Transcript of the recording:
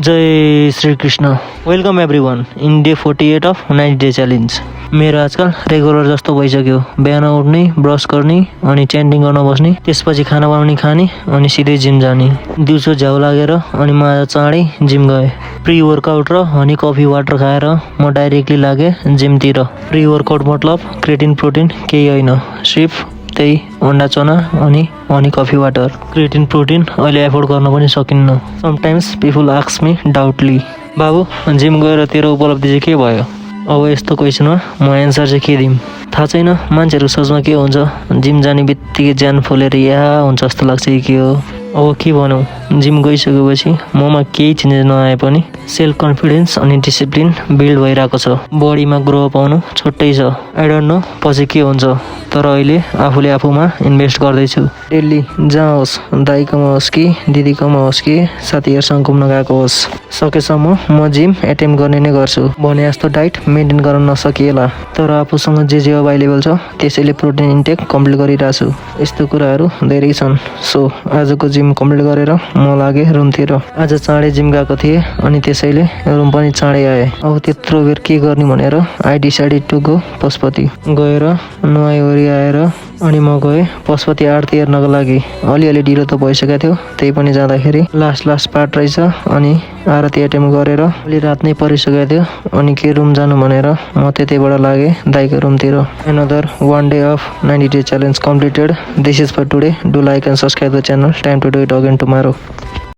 Jay Shri Krishna. Welcome everyone in day 48 of 90 day challenge. मेरो आजकल regular जस्तो भइसक्यो। बिहान उठ्ने, ब्रस गर्ने अनि च्यान्टिङ गर्न बस्ने, त्यसपछि खाना बनाउने खाने अनि सिधै जिम जाने। दिउँसो झ्याउ लागेर अनि म आज चाँडै जिम गएँ। प्री वर्कआउट र हनी कफी वाटर खाएर म डाइरेक्टली लागेँ जिमतिर। प्री वर्कआउट मतलब क्रेटिन प्रोटिन केही होइन, सिर्फ त्यही अन्डा चना अनि honey coffee water. Creatine protein अहिले एफोर्ड गर्न पनि सकिन्न। Sometimes people ask me doubtly, बाबु जिम गएर तेरो उपलब्धि चाहिँ के भयो? अब यस्तो क्वेसनमा म एन्सर चाहिँ के दिउँ थाहा छैन। मान्छेहरू सोचमा के हुन्छ, जिम जाने बित्तिकै ज्यान फोलेर या हुन्छ जस्तो लाग्छ कि के हो। अब के भनौँ, जिम गइसकेपछि ममा केही चेन्जेस नआए पनि सेल्फ कन्फिडेन्स अनि डिसिप्लिन बिल्ड भइरहेको छ। बडीमा ग्रो पाउनु छुट्टै छ। आई डोन्ट नो पछि के हुन्छ, तर अहिले आफूले आफूमा इन्भेस्ट गर्दैछु। डेली जहाँ होस्, दाइ कमाओस् कि दिदी कमाओस् कि साथीहरूसँग घुम्न गएको होस्, सकेसम्म म जिम एटेम्प गर्ने नै गर्छु। भने जस्तो डाइट मेन्टेन गर्न नसकिएला, तर आफूसँग जे अभाइलेबल छ त्यसैले प्रोटिन इन्टेक कम्प्लिट गरिरहेको छु। यस्तो कुराहरू धेरै छन्। सो आजको जिम कम्प्लिट गरेर म लागेँ रुमतिर। आज चाँडै जिम गएको थिएँ अनि त्यसैले रुम पनि चाँडै आएँ। अब त्यत्रो बेर के गर्ने भनेर I decided to go Pashupati. गएर नुहाइवरी आएर अनि म गएँ पशुपति आरती हेर्नको लागि। अलिअलि ढिलो त भइसकेको थियो, त्यही पनि जाँदाखेरि लास्ट पार्ट रहेछ अनि आरती एटेम्प गरेर अलि रात नै परिसकेको थियो अनि के रुम जानु भनेर म त्यतैबाट लागेँ दाइको रुमतिर। Another one day of 90 day challenge completed. This is for today. Do like and subscribe the channel. Time to do it again tomorrow.